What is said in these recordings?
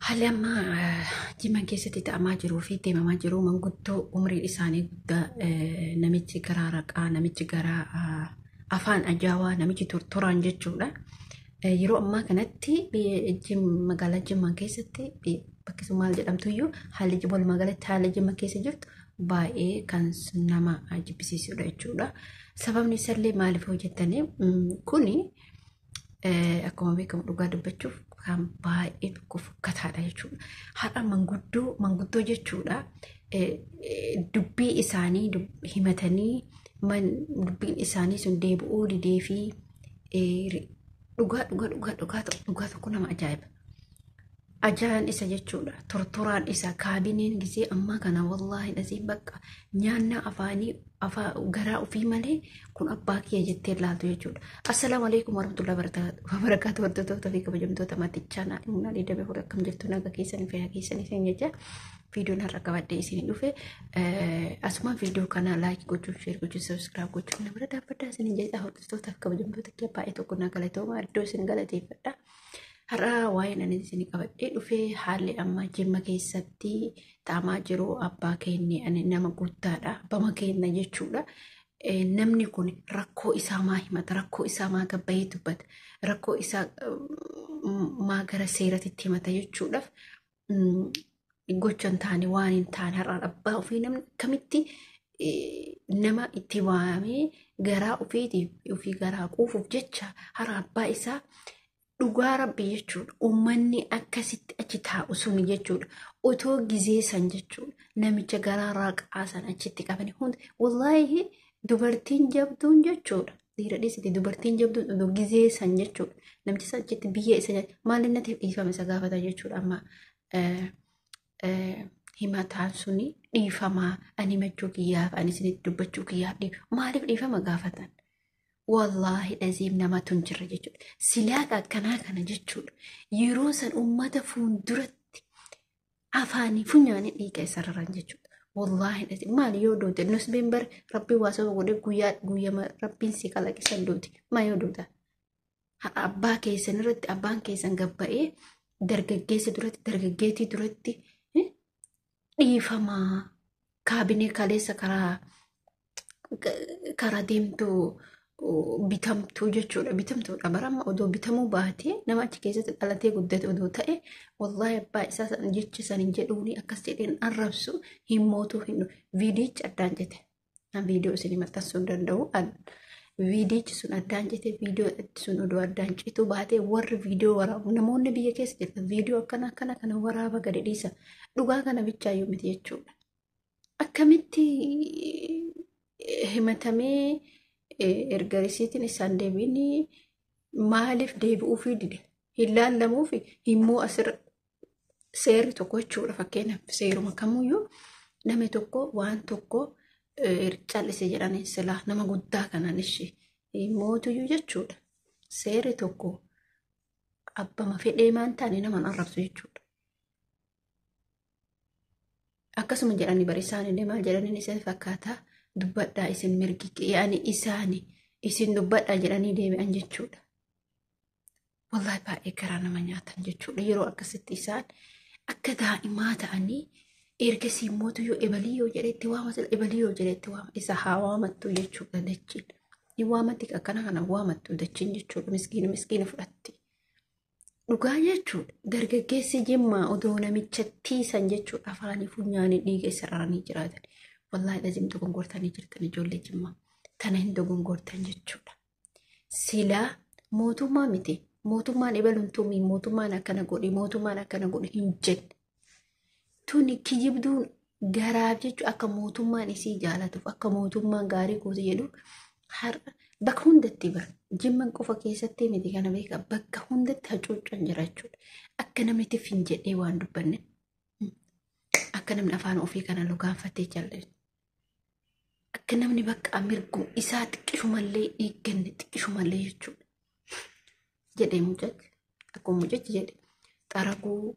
Haalli amma Jimma keessatti ta'amaa jiruu fi deemamaa jiru manguddoo umriin isaanii guddaa, namichi garaa raqaa, namichi garaa afaan ajaa'aa, namichi tortoraan jechuudha. Yeroo ammaa kanatti magaalaa Jimmaa keessatti, bakki sun maal jedhamtuyyuu, haalli walumaa galatti haalli Jimma keessa jirtu baay'ee kan nama jibbisiisudha jechuudha. Sababni isaallee maaliif hojjettanii kuni, akkuma beekamu dhugaa dubbachuuf kan baay'ee tokko fokkataadha jechuudha. Har'a manguddoo jechuudha, dubbii isaanii himatanii dubbiin isaanii sun deebi'uu didee fi dhugaa dhugaa dhugaa dhugaa dhugaa tokko nama ajaa'iba. Ajaa'an isa jechuudha. Tortoraan isa kaabineen gisee ammaa kana wallaahi dhasiin bakka nyaannaa afaanii garaa ofii malee kun abbaa kiyya jettee ilaaltu jechuudha. Assalaamu alaikum warahmatullahi wabarakatuh, hordoftoota fi kabajamtoota maatichaa naannoo damee fuula, akkam jirtu? Naga keessanii, fayyaa keessanii isin jecha. Viidiyoon har'a qabadhee isin dhufe asuma viidiyoo kana like gochuun, share gochuun, subscribe gochuun na bira dhaabbadhaa isin jecha. Hordoftoota fi kabajamtoota kiyya, baay'ee tokko na galatooma, iddoo isin galateeffadha. Har'a waa'een ani isin qabadhee dhufee haalli amma Jimma keessatti ta'amaa jiru, abbaa keenya ani nama guddaadha, abbama keenya jechuudha. Namni kun rakkoo isaa maa himata? Rakkoo isaa maa gabbayee dubbata? Rakkoo isaa maa gara seeratitti himata jechuudhaaf, gocha hin taane, waan hin taane, har'aan abbaa ofii namni akkamitti nama itti waamee garaa ofiitiif ofii garaa quufuuf jecha har'a abbaa isaa, dhugaa rabbi jechuudha. Uummanni akkasitti achi taa'u suni jechuudha. Otoo gizee san jechuudha. Namicha garaa raqaa san achitti qabani hundi, wallaahi dubartiin jabduun jechuudha. Dhiira dhiisiti, dubartiin jabduun odoo gizee san jechuudha. Namicha san achitti biyya isa maalinnatiif dhiifama isa gaafata jechuudha. Amma himataan suni dhiifamaa ani himachuu kiyyaaf, ani isinitti dubbachuu kiyyaaf maaliif dhiifama gaafatan? Wallaahi dhaziim namatu hin jirre jechuudha. Silaaqa akkanaa kana jechuudha. Yeroo san uummata fuulduratti afaanii funyaanii dhiiga isa raran jechuudha. Wallaahi dhaziim maali yoo duute, nus bar rabbiin waa saba godhee guyyaa guyyama rabbiin si kalaqisan duuti. Maa yoo duuta? Abbaa keessan irratti abbaan keessan gabba'ee dargaggeessa duratti, dargaggeetii duratti dhiifamaa kaabinee kaleessa karaa deemtu bitamtuu jechuudha. Bitamtuudha bara amma odoo bitamuu baatee, nama achi keessatti dhalatee guddate odoo ta'e, wallaahi abbaa isaa san jecha san hin jedhuuni, akkas jedheen arrabsu hin mootuu hin viidiyichi addaan jete. Viidiyoo isin maxxansuu hin danda'u. Viidiyichi sun addaan jete. Viidiyoo sun odoo addaan cituu baatee, warri viidiyoo waraabu, namoonni biyya keessa jirtan, viidiyoo akkana akkana kana waraaba gadi dhiisa. Dhugaa kana bichaayyuu miti jechuudha. Akkamitti himatamee erga risiitiin isaan deebiin maaliif deebi'uufii dide? Hin laallamuufi himmoo asirra seerri tokko jechuudha. Fakkeenyaaf seeruma kamuyyuu namni tokko waan tokko callise jedhanii silaa nama guddaa kanaan ishee mootuyyuu jechuudha. Seerri tokko abbama fedhee maan taane nama arrabsu jechuudha. Akkasuma jedhanii bari isaanillee maal jedhanii isin fakkaata, dubbadhaa isin mirgi yaani isaani isin dubbadhaa jedhanii deebi'an jechuudha. Wallaahi baay'ee garaa nama nyaatan jechuudha. Yeroo akkasitti isaan akka daa'imaa ta'anii, ergasii mootuyyuu ebalii yoo jedhee itti waama, ebalii yoo jedhee itti waama, isa haa waamattu jechuudha dachiin. Ni waamatti akkana kana waamattu dachiin jechuudha. Miskiina miskiina fudhatti. Dhugaa jechuudha. Dargaggeessi Jimmaa odoo namicha tiisan jechuudha afaanii funyaanii dhiiga isa raranii jiraatan. Wallaahi lazim dogongortanii jirtan, ijoollee Jimmaa. Tana hin dogongortan jechuudha. Silaa mootummaa miti. Mootummaan ebaluun tumii, mootummaan akkana godhe, mootummaan akkana godhe hin jenne. Tuni kijibduun garaaf jechuun akka mootummaan isii jaalatuuf, akka mootummaan gaarii goote jedhu, har'a bakka hundatti bara Jimman qofa keessatti miti, kana beeka, bakka hundatti hacuuccan jira jechuudha. Akka namni tiffin jedhee waan dubbanne, akka namni afaan ofii kana lugaanfatee jal'e, akka namni bakka mirgu isaa xiqqishumallee dhiigganne xiqqishumallee jechuudha. Jedhee mucachi, akkuma mucachi jedhe, xaraguu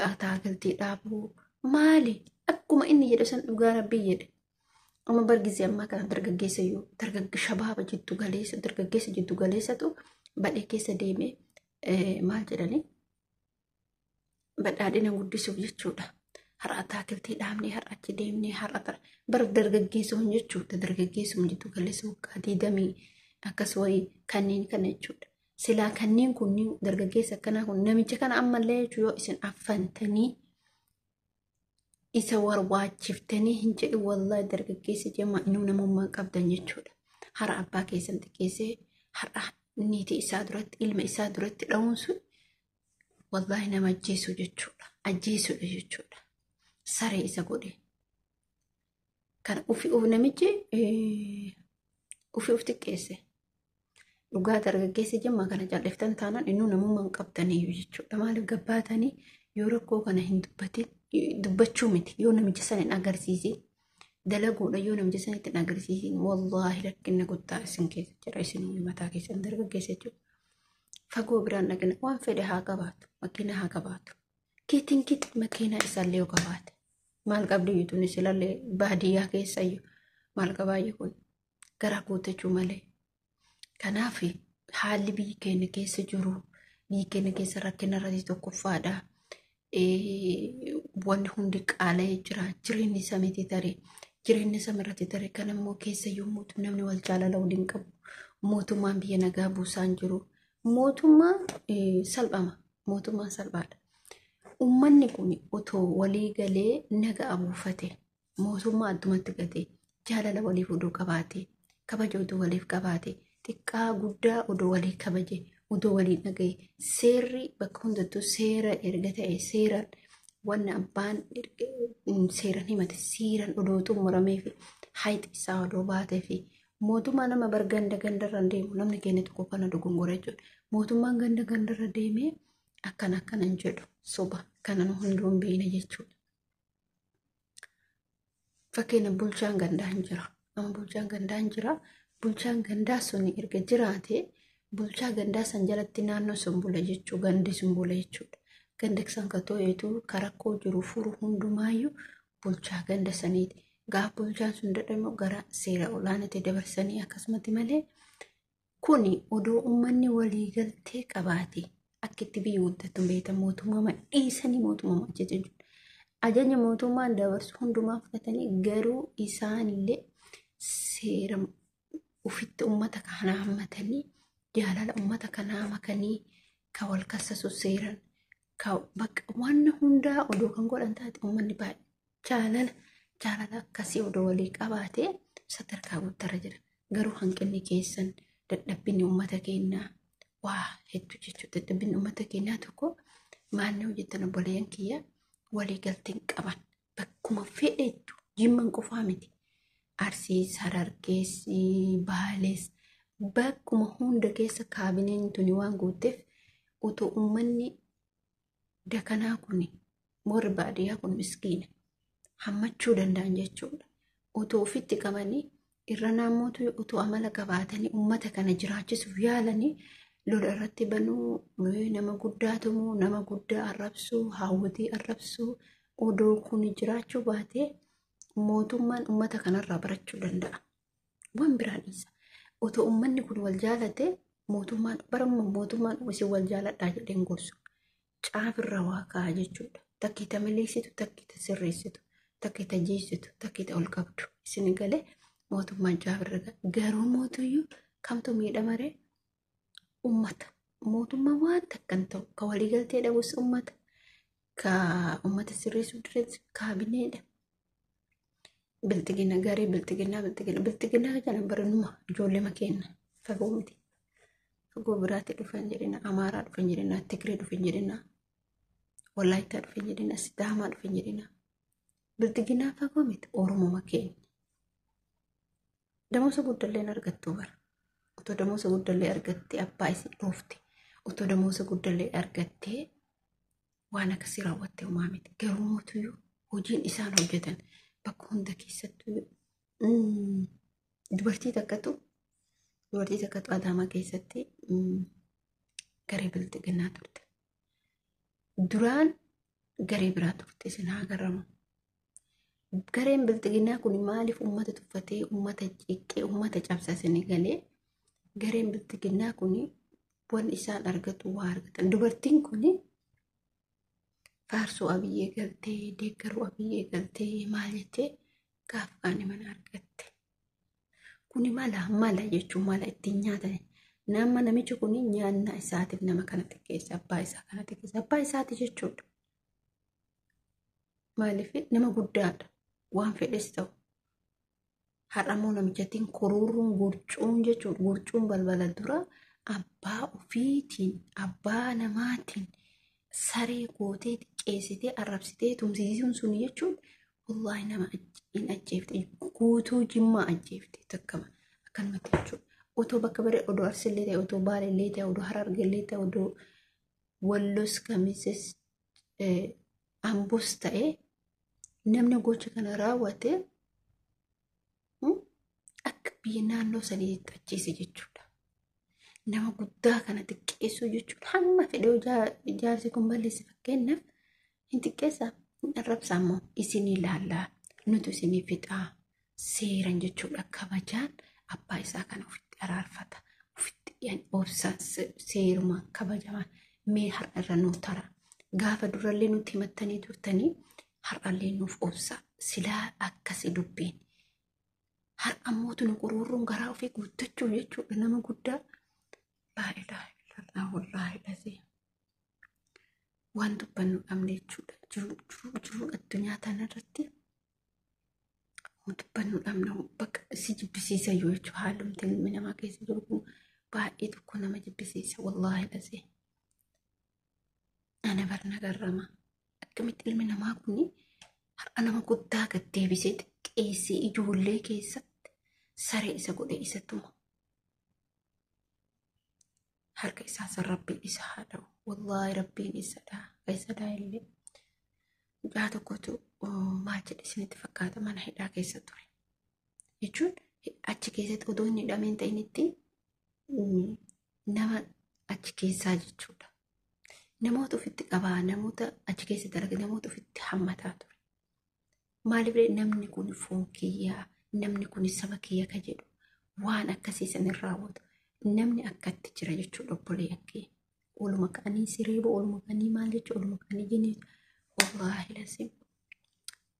ataagaltii dhaabuu maali, akkuma inni jedhe san dhugaa rabbii jedhe. Amma bargisee ammaa kana dargaggeessa iyyuu dargagge shabaaba jiddu galeessa, dargaggeessa jiddu galeessatu badhee keessa deemee maal jedhanii Badhaadhina guddisuuf jechuudha. Har'a ataakiltii dhaabnee, har'a achi deemnee, har'a bara dargaggeessuun jechuudha. Dargaggeessuun jiddu galeessa waggaa 20 akkas wayii kanneen kana jechuudha. Silaa kanneen kunniin dargaggeessa akkanaa kun namicha kana ammallee jechuudha yoo isin affantanii isa warwaachiftanii hin jedhin, wallaahi dargaggeessa jemma inuu namummaa qabdan jechuudha. Har'a abbaa keessan xiqqeessee har'a niitii isaa duratti, ilma isaa duratti dha'uun sun wallaahi nama ajjeesuu jechuudha. Ajjeesuudha jechuudha. Saree isa godhe. Kana ufi uf namichi ufi uf xiqqeesse. Dhugaa dargaggeessa jemma kana calleeftan taanaan innuu namummaa hin qabdaniyyuu jechuudha. Maaliif gabbaatanii yoo rakkoo kana hin dubbatin, dubbachuu miti, yoo namicha sana hin agarsiisin, dalaguudha yoo namicha sana itti hin agarsiisin, wallaahi rakkina guddaa isin keessa jira, isin mataa keessan dargaggeessa jechuudha. Fagoo biraan dhaqina, waan fedhe haa qabaatu, makiina haa qabaatu. Kiitiin kiitiin makiinaa isaallee yoo qabaate maal qabdi yuutuun isilallee baadiyyaa keessayyuu maal qabaayyuu kun garaa guuttachuu malee. Kanaaf haalli biyyi keenya keessa jiru, biyyi keenya keessa rakkina irratti tokkoffaadha. Wanni hundi qaala'ee jira. Jireenyi samiitii taree, jireenyi samirratti taree kan immoo keessa yommuu namni wal jaalala waliin qabu, mootummaan biyya nagaa buusaan jiru. Mootummaan salphama. Mootummaan salphaadha. Uummanni kun otoo walii galee nagaa buufate, mootummaa addumatti gatee, jaalala waliif odoo qabaate, kabaja odoo waliif qabaate, xiqqaa guddaa odoo walii kabaje, odoo walii dhagaye, seerri bakka hundattuu seera erga ta'e, seeraan wanni abbaan seeran himate seeraan odoo xumuramee fi hayxi isaa odoo baatee fi mootummaa nama bar ganda gandarra deemu, namni keenya tokko kana dogongora jechuudha. Mootummaan ganda gandarra deemee akkana akkana hin jedhu, soba kana nu hunduu hin beekna jechuudha. Fakkeenya bulchaan gandaa hin jira. Amma bulchaan gandaa hin jira. Bulchaan gandaa sun erga jiraate, bulchaa gandaa san jalatti naannoo sun bula jechuu, gandi sun bula jechuudha. Ganda san ka to'atu, ka rakkoo jiru furu hundumaayyuu bulchaa ganda saniiti. Gaafa bulchaan sun dadhabu gara seera olaanaatti dabarsanii akkasumatti malee, kuni odoo uummanni waliigaltee qabaate akka itti biyyi guddattu beektan, mootummaa dhiisanii mootummaa ajaja jechuudha. Ajaja mootummaan dabarsu hundumaa fudhatanii, garuu isaanillee seera ufitti uummata kana hammatanii, jaalala uummata kanaa makanii, ka wal kassasu seeran, ka bakka waan hundaa odoo kan godhan taate, uummanni baay'ee jaalala akkasii odoo walii qabaate sadarkaa guddaarra jira. Garuu hanqinni keessan, dadhabbinni uummata keenyaa waa hedduu jechuudha. Dadhabbinni uummata keenyaa tokko maal hojjetan, obboleeyyan kiyya, walii galteen qaban bakkuma fedheettu, Jimman qofaa miti. Arsiis, Harargees, Baalees bakkuma hunda keessa kaabineen tuni waan guutteef, otoo uummanni dakanaa kun, warri baadiyyaa kun miskiina, hammachuu danda'an jechuudha. Otoo ofitti qabanii irra naannootu otoo amala qabaatanii uummata kana jiraachisuuf yaalanii, lola irratti banuu, nama guddaa tumuu, nama guddaa arrabsuu, haawwatii arrabsuu odoo kun jiraachuu baatee, mootummaan uummata kanarraa barachuu danda'a. Waan biraan dhiisa. Otoo uummanni kun wal jaalate, mootummaan barama mootummaan isin wal jaaladhaa jedheen gorsu. Caafirra waa ka'a jechuudha. Takkiita maleessitu, takkiita sirreessitu, takkiita jiisitu, takkiita ol qabdu. Isin galee mootummaan caafirra, garuu mootuyyuu kamtu miidhamaree? Uummata. Mootummaa waan takka hin ta'u. Ka waliigaltee dhabus uummata. Ka uummata sirreessuu direes kaabineedha. Bilxiginna, garee bilxiginnaa, bilxiginna bilxiginnaa jedhan baranuma ijoollee makeenya fagoo miti. Fagoo biraatti dhufan jedhina, Amaaraa dhufan jedhina, Tigree dhufan jedhina, Walaayittaa dhufan jedhina, Sidaamaa dhufan jedhina. Bilxiginnaa fagoo miti, Oromoo makeenya. Damoosa guddallee hin argattu bara. Otoo damoosa guddallee argattee abbaa isii dhoofte. Otoo damoosa guddallee argattee waan akkasii raawwatte homaa miti. Garuu mootuyyuu hojiin isaan hojjetan bakka hunda keessattuu dubartii takkatu Adaamaa keessatti garee bilxiginnaa turte. Duraan garee biraa turte, isin haa garamu. Gareen bilxiginnaa kun maaliif uummata tuffatee, uummata ciqqee, uummata cabsa isinii galee? Gareen bilxiginnaa kun wanni isaan argatu waa argatan. Dubartiin kun Faarsuu Abiyyee galtee, deeggaruu Abiyyee galtee maal jettee gaafa kaani mana argatte. Kuni mala mala jechuun mala ittiin nyaatan. Nama namichi kun nyaannaa isaatiif nama kana xiqqeessa, abbaa isaa kana xiqqeessa, abbaa isaati jechuudha. Maaliif nama guddaadha waan fedhes ta'u. Har'ammoo namichattiin kuruuruun gurcuun jechuudha. Gurcuun balbala dura abbaa ofiitiin abbaa namaatiin saree gootee xiqqeessitee arrabsitee tumsiisuun sun jechuun wallaahi nama hin ajjeefte, guutuu Jimmaa ajjeefte takkama akkanumatti jechuudha. Otoo bakka biree odoo Arsillee ta'e, otoo Baalellee ta'e, odoo Harargellee ta'e, odoo Wallos Kamises Ambos ta'e namni gocha kana raawwate akka biyya naannoo saniitti ajjeese jechuudha. Nama guddaa kana xiqqeessuu jechuudha. Hamma fedhe jaarsi kun balleesse fakkeenyaaf hin xiqqeessaa, hin arrabsaa immoo isinii ilaallaa, nuti isinii fixaa seeran jechuudha. Kabajaan abbaa isaa kana ofitti araarfata. Ofitti obsa seerumaan kabajamaan mee har'a irra nuu tara. Gaafa durallee nutti himattanii turtanii har'allee nuuf obsa. Silaa akkasi dubbiin. Har'a mootu nu quruurruun garaa ofii guuttachuu jechuudha nama guddaa. Laa ilaaha illallah wallaahi dhasee. Waan dubbannu dhabne jechuudha. Jiru jiru jiru addunyaa tanarratti dubbannu dhabne bakka si jibbisiisa iyyuu jechuudha. Haalumti ilmi namaa keessa jiru kun baay'ee tokko nama jibbisiisa wallaahi dhasee. Ana barna garrama. Akkamitti ilmi namaa kun har'a nama guddaa gad deebisee xiqqeessee ijoollee keessatti saree isa godhe isa tuma. Harka isaa san Rabbiin isa haa dha'u. Wallaahi Rabbiin isa dha'a. Isa dha'a illee. Mucaa tokkotu maal jedhe isinitti fakkaata mana hidhaa keessa ture. Jechuun achi keessatti odoo inni hidhameen ta'initti nama achi keessaa jechuudha. Namoota ofitti qabaa, namoota achi keessatti arge, namoota ofitti hammataa ture. Maaliif namni kun foon kiyyaa, namni kun saba kiyya ka jedhu waan akkasii san hin raawwatu. Namni akkatti jira jechuudha obboleeyyan kee. Oluma ka'anii sireeba, oluma ka'anii maal jechuudha, oluma ka'anii jennee wallaahi lasim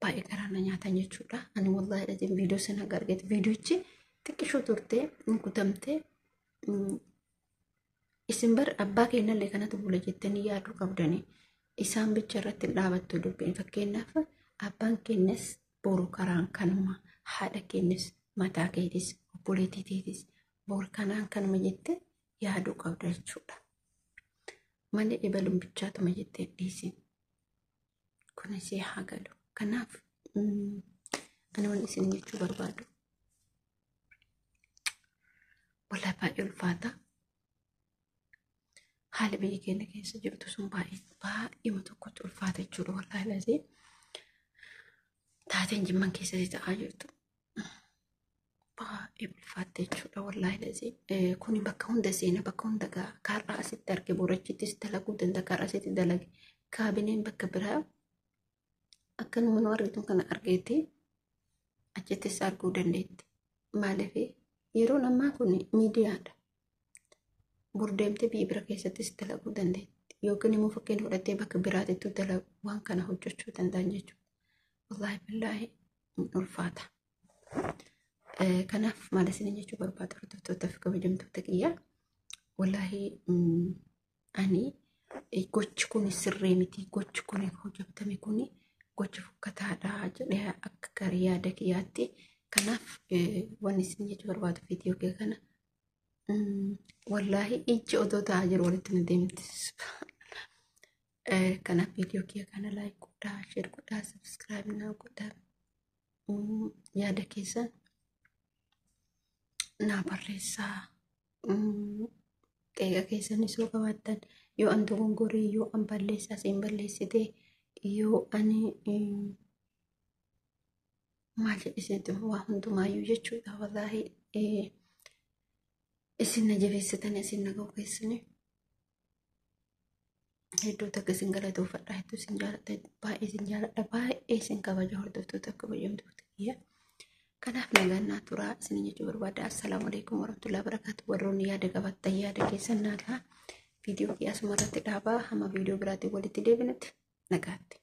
baay'ee garaa na nyaatan jechuudha. Ani wallaahi lasim viidiyoo sana argeeti. Viidiyochi xiqqishoo turtee kutamtee isin bar abbaa keenyallee kanatu bula jettanii yaaduu qabdanii isaan bicha irratti hin dhaabattu dubbiin. Fakkeenyaaf abbaan keenyas boru karaan kanuma, haadha keenyas, mataa keetis, obboleettii teetis boru kanaan kanuma jettee yaaduu qabda jechuudha. Malee ebaluun bichaatuma jettee dhiisin. Kunis haa galu. Kanaaf ani waan isin jechuu barbaadu. Wallaahi baay'ee ulfaata. Haala biyya keenya keessa jirtu sun baay'ee baay'eema tokkotti ulfaata jechuudha. Wallaahi lazii taateen Jimman keessatti ta'aa jirtu baay'ee ulfaatte jechuudha. Wallaahi lazii kuni bakka hunda seena, bakka hunda ga'a. Kaarraa asitti arge borachittis dalaguu danda'a. Kaarraa asitti dalage kaabineen bakka biraa akkanuma nu argitu kana argeetti achittis arguu dandeetti. Maaliif yeroon ammaa kun miidiyaadha. Bor deemtee biyya bira keessattis dalaguu dandeetti. Yookiin immoo fakkeenya fudhattee bakka biraatittuu dalagu waan kana hojjechuu danda'an jechuudha. Wallaahi billaahi hin ulfaata. Kanaaf maal isin jechuu barbaada hordoftoota fi kabajamtoota kiyyaa. Wallaahi ani gochi kun sirrii miti, gochi kun hojjetame kun gocha fokkataadha jedhee akka gara yaada kiyyaatti. Kanaaf wanni isin jechuu barbaadu viidiyoo kee kana wallaahi ijji otoo ta'aa jiru walitti nu deemti. Kanaaf viidiyoo kiyya kana like godhaa, share godhaa, subscribe naa godhaa. Yaada keessan naa barreessaa. Qeeqa keessanis yoo qabaattan, yoo an dogongoree, yoo an balleessaa siin balleessite, yoo ani maal jedhe isinitti waa hundumaayyuu jechuudha. Wallaahi isin na jabeessitanii isin na ga'u keessanii hedduu takka isin galatoofadha, hedduu isin jaaladha, baay'ee isin jaaladha, baay'ee isin kabaja hordoftoota kabajamtoota kiyya. Kanaaf nagaan naa turaa isin jechuu barbaada. Assalaamu alaikum warahmatullahi wabarakatuh. Warroonni yaada qabaattan yaada keessan naa ta'a. Viidiyoo kiyya asuma irratti dhaabaa hamma viidiyoo biraatiin walitti deebinutti. Nagaatti.